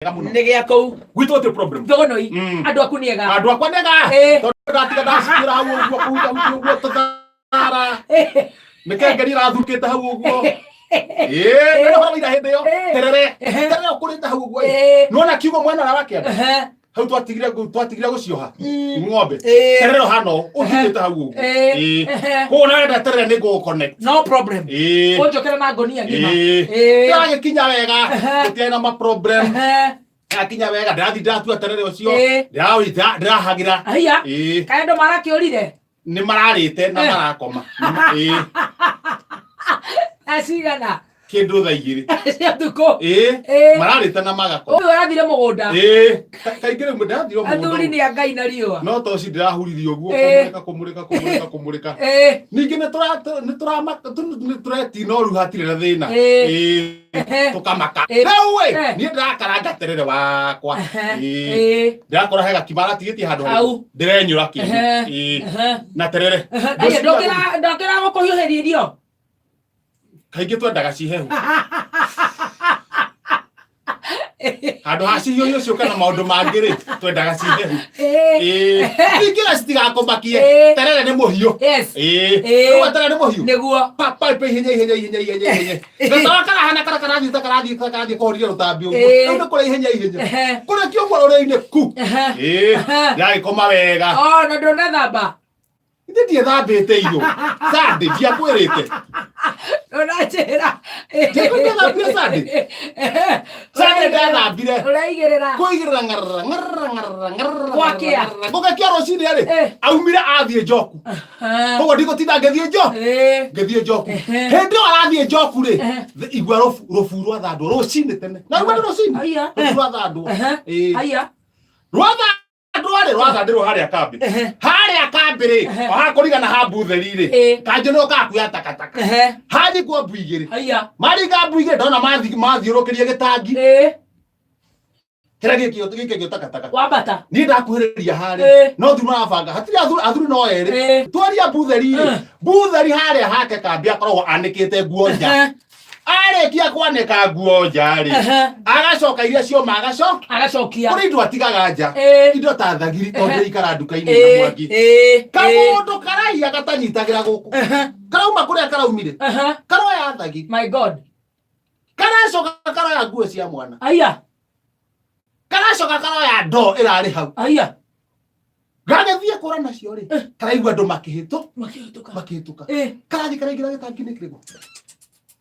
Mũno. Nĩ gĩa kũu. Gwitũ gũtirĩ problem. Thũgũnũi. Andũ aku nĩ ega. Andũ akwa nega. Tondũ ndatiga ndacikĩra hau ũguo kũhuta huti ũguo tũthara mĩkengeri ĩrathukĩte hau ũguo. Ĩĩ, nĩ ũhoro wa ira hĩndĩ ĩyo terere terere ũkũrĩte hau ũguo ĩ. Nĩwona kiugo mwena ũrĩa wa kĩanda hau twatigire twatigire gũcioha ng'ombe. Terere ũhana ũũ ũthukĩte hau ũguo. Ĩĩ. Koguo na wenda terere nĩ ngũgũ connect. No problem. Ũnjũkĩre na ngonia ng'ima. Ndĩragĩkinya wega, gũtiarĩ na ma problem. Ndakinya wega, ndĩrathiĩ ndĩratua terere ũcio. Ndĩrawĩita, ndĩrahagĩra. Aya. Ĩĩ. Kaĩ andũ marakĩũrire? Nĩ mararĩte na marakoma. Ĩĩ. Na cigana? Kĩndũ thaa 2 cia thukũ. Ĩĩ. Mararĩte na magakoma. Ũyũ ũrathire mũgũnda. Ĩĩ. Kaingĩ rĩu ndĩrathiĩ o Athuri mũgũnda. nĩ a Ngai na riũa. No toci ndĩrahuririe ũguo kũmũrĩka kũmũrĩka kũmũrĩka kũmũrĩka. Ningĩ nĩ tũra nĩ tũrama nĩ tũretina ũru hatirĩ na thĩna. Ĩĩ. Tũkamaka. Rĩu ĩ, niĩ ndĩrakaranga terere wakwa. Ĩĩ. Ndĩrakora he gakima aratigĩtie handũ Hau. harĩkũ. Ndĩrenyũra kĩndũ. Ĩĩ. Na terere. Aya, ndokĩra gũkũhiũhĩria irio. Kaingĩ twendaga cihehu. Handũ ha cihiũhio ciũke na maũndũ mangĩ rĩ, twendaga cihehu. Ĩĩ. Ningĩ na citigakũmakie. Terere nĩ mũhiũ. Ĩĩ. Rĩu terere nĩ mũhiũ. Nĩguo. Papa ihenya ihenya ihenya ihenya ihenya. Gatawa karahana kara karathiĩ ta karathiĩ ta karathiĩ kũhoria rũtambi ũguo. Rĩu nĩ kũrĩa ihenya ihenya. Kũrĩa kĩũguo rũrĩa-inĩ ku. Ĩĩ. Ndĩragĩkoma wega. Oh, na ndũnathamba. Ithe ndiethambĩte irio. Sunday ndiakwĩrĩte. Ndũnanjĩra. Ndiakwĩrĩte Sunday. Sunday ndethambire. Ũraigĩrĩra. Kũigĩrĩra ngarara ngarara ngarara ngarara. Gwakĩa. Gũgakĩa rũcinĩ rĩ, aumire athiĩ njoku. Koguo ndigũtinda ngĩthiĩ njoku. Ngĩthiĩ njoku. Hĩndĩ ĩyo arathiĩ njoku rĩ, igua rũbu rwa thandwo rũcinĩ tene. Na rũu nĩ rũcinĩ. Aya. Rũbu rwa thandwo. Ĩĩ. Aya. Rwa thandwo rĩ, rwathandirwo harĩa kambĩ. Harĩa kambĩ rĩ, o haha kũringana ha mbutheri rĩ, kanjũ nĩ ũkaga kuoya takataka. Haringwo mbu igĩrĩ. Aya. Maringa mbu igĩrĩ ndona mathiũrũkĩria gĩtangi. Kĩrĩa gĩkĩo gĩkĩo takataka. Wambata. Niĩ ndakuhĩrĩria harĩa. No thuri marabanga. Hatirĩ athuri, athuri no erĩ. Twaria mbutheri rĩ. Mbutheri harĩa hake kambĩ akoragwo anĩkĩte nguo nja. Arĩkia kwanĩka nguo nja rĩ, agacoka iria cioma agacoka Agacokia. Kũrĩ indo atigaga nja. Indo ta thagiri tondũ ikara nduka-inĩ na mwaki. Kamũndũ karaiya gatanyitagĩra gũkũ. Karauma kũrĩa karaumire. Karoya thagiri. My God. Karacoka karoya nguo cia mwana. Aya. Karacoka karoya ndoo ĩrarĩ hau. Aya. Gagĩthiĩ kũra nacio rĩ, karaigua andũ makĩhĩtũ Makĩhĩtũka. Makĩhĩtũka. Karathiĩ karaingĩra gĩtangi-inĩ kĩrĩkũ?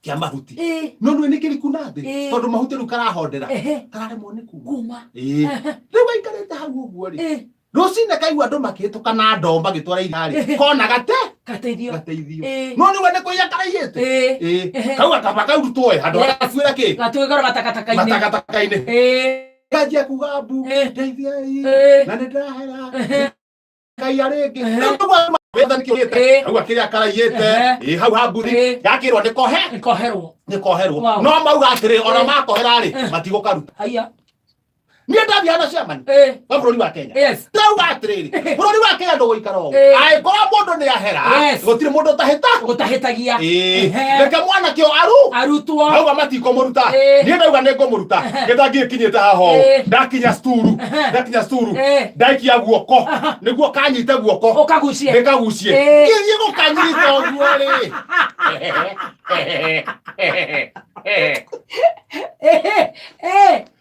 Kĩa mahuti. No nĩ nĩ kĩriku na thĩ tondũ mahuti rĩu karahondera. Kararemwo nĩ kuma. Kuma. Ĩĩ. Rĩu gaikarĩte hau ũguo rĩ. Rũcinĩ kaigua andũ makĩhĩtũka na ndoo magĩtwara iria rĩ, kona gate Gateithio. Gateithio. No nĩwe nĩ kũiya karaiyĩte. Ĩĩ. Kau gakaba kau rutwo ĩ handũ Yes. gatuĩra kĩ? Gatuĩka matakataka-inĩ. Matakataka-inĩ. Kanjia kuga mbu ndeithiai na nĩ ndĩrahera kaiya rĩngĩ. Rĩu nĩguo wetha nĩkĩo gĩte hau akĩrĩa karaiyĩte. Ĩĩ, hau ha mbuthi gakĩrwo nĩ kohe Nĩ koherwo. Nĩ koherwo. Wow. No mauga atĩrĩ, ona makohera rĩ, matigũkaruta. Aya. Niĩ ndathiĩ hana chairman wa bũrũri wa Kenya. Ndauga atĩrĩrĩ, bũrũri wa Kenya ndũgũikara ũũ. Angĩkorwo mũndũ nĩ ahera, gũtirĩ mũndũ ũtahĩta Gũtahĩtagia. Ĩĩ. Reke mwanake ũyũ aru Arutwo. Ndauga matikũmũruta. Niĩ ndauga nĩ ngũmũruta. Gĩtangi gĩkinyĩte haha ũũ. Ndakinya sturu. Ndakinya sturu. Ndaikia guoko. Nĩguo kanyite guoko. Ũkagucie. Ndĩkagucie. Ngĩthiĩ gũkanyita ũguo rĩ.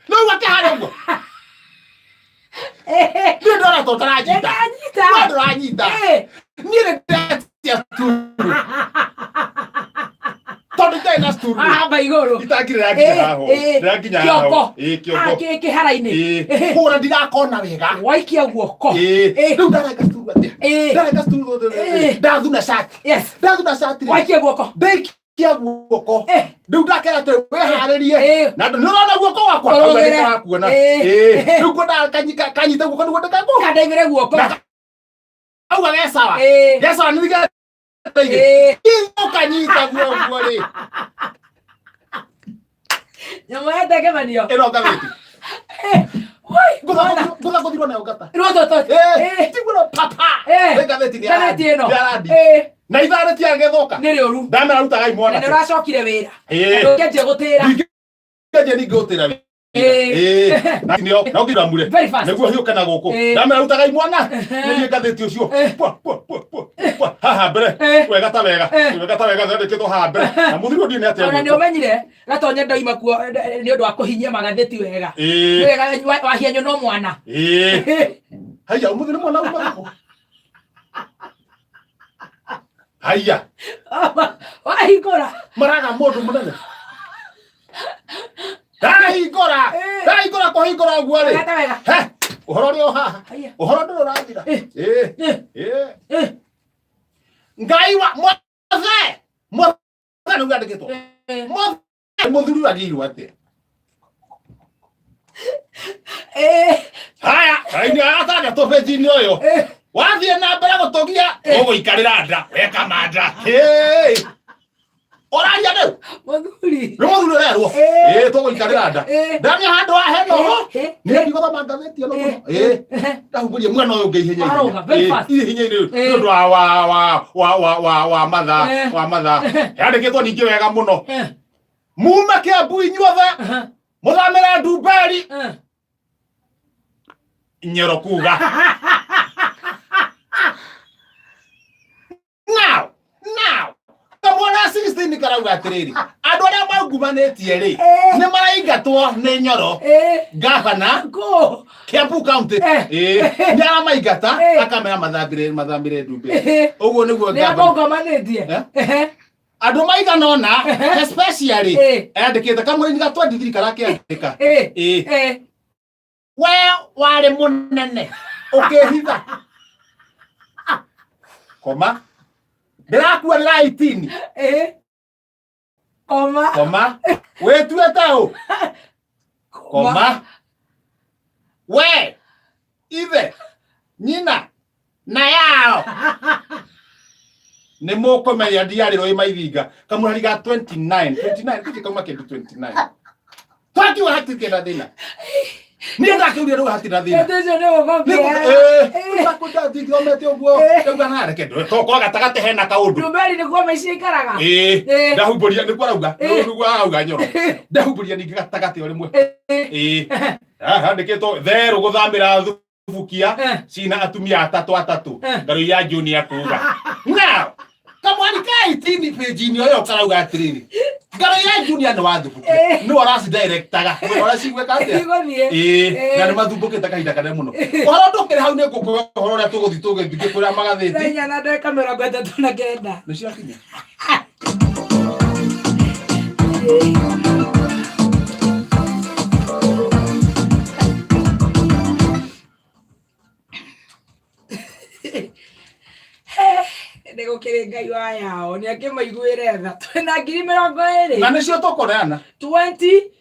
Rĩu akĩhara ũguo. Niĩ ndona ta ũtaranyita. Ndĩranyita. We ndũranyita. Niĩ nĩ ndetia sturu. Tondũ itarĩ na sturu. Ahamba igũrũ. Itangi rĩrakinya haha ũũ. Rĩrakinya haha Kĩongo. ũũ. Ĩĩ, kĩongo. Ah, kĩhara-inĩ. Ĩĩ. Kũgũra ndirakona wega. Waikia guoko. Ĩĩ. Rĩu ndarenga sturu atĩa? Ndarenga sturu ndathuna cati. Yes. Ndathuna cati. Waikia guoko. Ndaikia guoko. Rĩu ndakera atĩrĩ, wĩharĩrie. Na nĩ ũrona guoko gwakwa? Kauga Ũrũgĩre. nĩ karakuona. Ĩĩ. Rĩu ngwendaga kanyite guoko nĩguo ndĩkagũ. Kandaigĩre guoko. Auga ge sawa. Ge sawa nĩ Ĩĩ. Ũkanyita guoko rĩ. Nyamũ ya ndegemanio. Ĩno ngathĩti. Woi, Ngũtha gũthirwo nayo ngata. Rũtũ Ĩĩ. Tiguo no papa. Nĩ ngathĩti nĩ Ngathĩti ĩno. Nĩ arandi. Na ithaa rĩtiagĩthũka. Nĩ rĩũru. Ndamera rutagai Na mwanake. nĩ ũracokire wĩra. Ĩĩ. Ndũngĩanjia gũtĩra. Ndingĩanjia ningĩ gũtĩra wĩra. Ĩĩ, na nĩo na ũngĩramure Very fast. nĩguo hiũke na gũkũ Ĩĩ. ndamera rutaga imwana nĩthiĩ ngathĩti ũcio Pwa, pwa, pwa, pwa, pwa. Haha mbere wega ta wega wega ta wega yandĩkĩtwo haha mbere na mũthuri ũyũ ndiũĩ nĩ atĩa Ona nĩ gwĩkwo. ũmenyire gatonye ndoima kuo nĩ ũndũ wa kũhinyia magathĩti wega. Ĩĩ, Nĩ wega wahianywo no mwana. ĩĩ. Haiya ũmũthĩ nĩ mwana uma gũkũ haiya Wahingũra. Maraga mũndũ mũnene ndahingũra ndahingũra kũhingũra ũguo rĩ. Wega ta wega. He, ũhoro ũrĩ o haha. Haiya. Ũhoro ndũrĩ ũrathira. Ĩĩ. Ĩĩ. Ngai wa mothe mothe nĩguo yandĩkĩtwo mothe mũthuri ũyũ agĩirwo atĩa? Haya raini ya gatandatũ benji-inĩ ũyũ wathiĩ na mbere gũtũgia ũgũikarĩra nda weka manda. Hey! Ũraria rĩu. Mũthuri. Nĩ mũthuri ũrerwo. Ĩĩ, tũgũikarĩra nda. Ndamia handũ wa heno ho. Nĩ ndigũthoma ngathĩti ĩno mũno. Ĩĩ, ndahungũria mwena ũyũ ũngĩ ihenya. Warũga, very fast. Ihenya-inĩ nĩ ũndũ wa wa wa wa wa wa wa mathaa wa mathaa yandĩkĩtwo ningĩ wega mũno. Mume Kĩambu inyuothe mũthamĩre Ndumberi. Nyoro kuga now kamwana 16 karauga atiriri andũ arĩa maungumanĩtie rĩ nĩ maraingatwo nĩ Nyoro gavana Kũ? Kiambu County. Ĩĩ, nĩ aramaingata akamera mathambire mathambire Ndumberi. Ũguo nĩguo Nĩ gavana akũngomanĩtie. Eh? Andũ maigana ũna especially andĩkĩte kamũini ga 23 karakĩandĩka. Ĩĩ. We warĩ mũnene ũkĩhitha koma ndĩrakua ndĩra 18. Koma. Koma wĩtuĩte ũ koma we ithe nyina na yao nĩ mũkũmenya ndiarĩ rũĩ maithinga kamũhari ga 29 29 kĩkĩ kauma kĩndũ 29 twakiuga hatirĩ na thĩna niĩ ndakĩuria rĩu hatirĩ na thĩna. Ũndũ ũcio nĩ ũgũkobia. Ndithomete ũguo ndauga nareke tokorwo gatagatĩ hena kaũndũ. Ndumberi nĩkuo maici ikaraga. Ĩĩ. Ndahumbũria nĩguo arauga nĩguo arauga Nyoro ndahumbũria ningĩ gatagatĩ o rĩmwe. Ĩĩ, handĩkĩtwo therũ gũthamĩra thubukia cina atumia atatũ atatũ. Ngarũ ya Junior kuga now kamwari ka 18 page-inĩ ũyũ karauga atĩrĩrĩ ngarũ ya Junior nĩ wa thubukia nĩ ũracidirectaga ũracigwĩka atĩa? Igũthiĩ. Ĩĩ, na nĩ mathumbũkĩte kahinda kanene mũno. Ũhoro ndũkĩrĩ hau nĩ ngũkũhe ũhoro ũrĩa tũgũthiĩ tũgĩthiĩ kũrĩa magathĩti. Thaa inya na ndagĩka 39. Nĩ ciakinya. Nĩ gũkĩrĩ Ngai wa yao nĩ akĩmaiguĩre tha twĩna 20,000. Na nĩcio tũkũneana. 20.